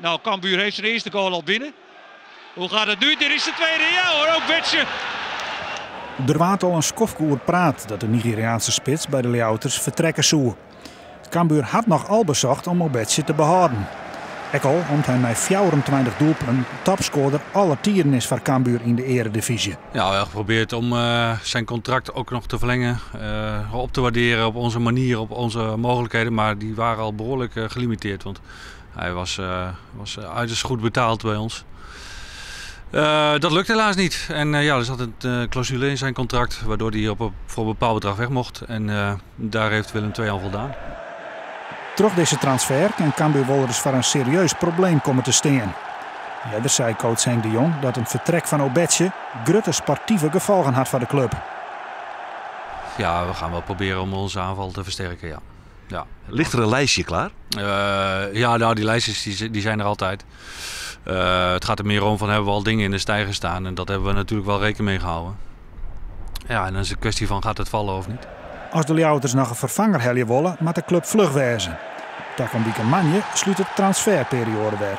Nou, Cambuur heeft zijn eerste goal al binnen. Hoe gaat het nu? Dit is de tweede. Ja hoor, Ogbeche. Der waard al in skoftke oer praat dat de Nigeriaanse spits by de Ljouwerters fertrekke soe. Cambuur hat noch al besocht om Ogbeche te behâlden. Ek al om't hy mei 24 doelpunten topskoarder aller tiden is foar Cambuur yn de earedivyzje. Ja, we hebben geprobeerd om zijn contract ook nog te verlengen, op te waarderen op onze manier, op onze mogelijkheden. Maar die waren al behoorlijk gelimiteerd, want hij was uiterst goed betaald bij ons. Dat lukt helaas niet. En ja, er zat een clausule in zijn contract waardoor hij voor een bepaald bedrag weg mocht. En daar heeft Willem II aan voldaan. Troch dizze transfer kin Cambuur wolris foar in serieus probleem komme te stean. Earder sei coach Henk de Jong dat in fertrek fan Ogbeche grutte sportive gefolgen hat foar de klup. Ja, we gaan wel proberen om onze aanval te versterken, ja. Ja. Ligt er een lijstje klaar? Ja, nou, die lijstjes die zijn er altijd. Het gaat er meer om van hebben we al dingen in de steiger staan en dat hebben we natuurlijk wel rekening mee gehouden. Ja, en dan is het een kwestie van gaat het vallen of niet. As de Ljouwerters noch in ferfanger helje wolle, moat de klup fluch wêze. Takom wike moandei slút de transferperioade wer.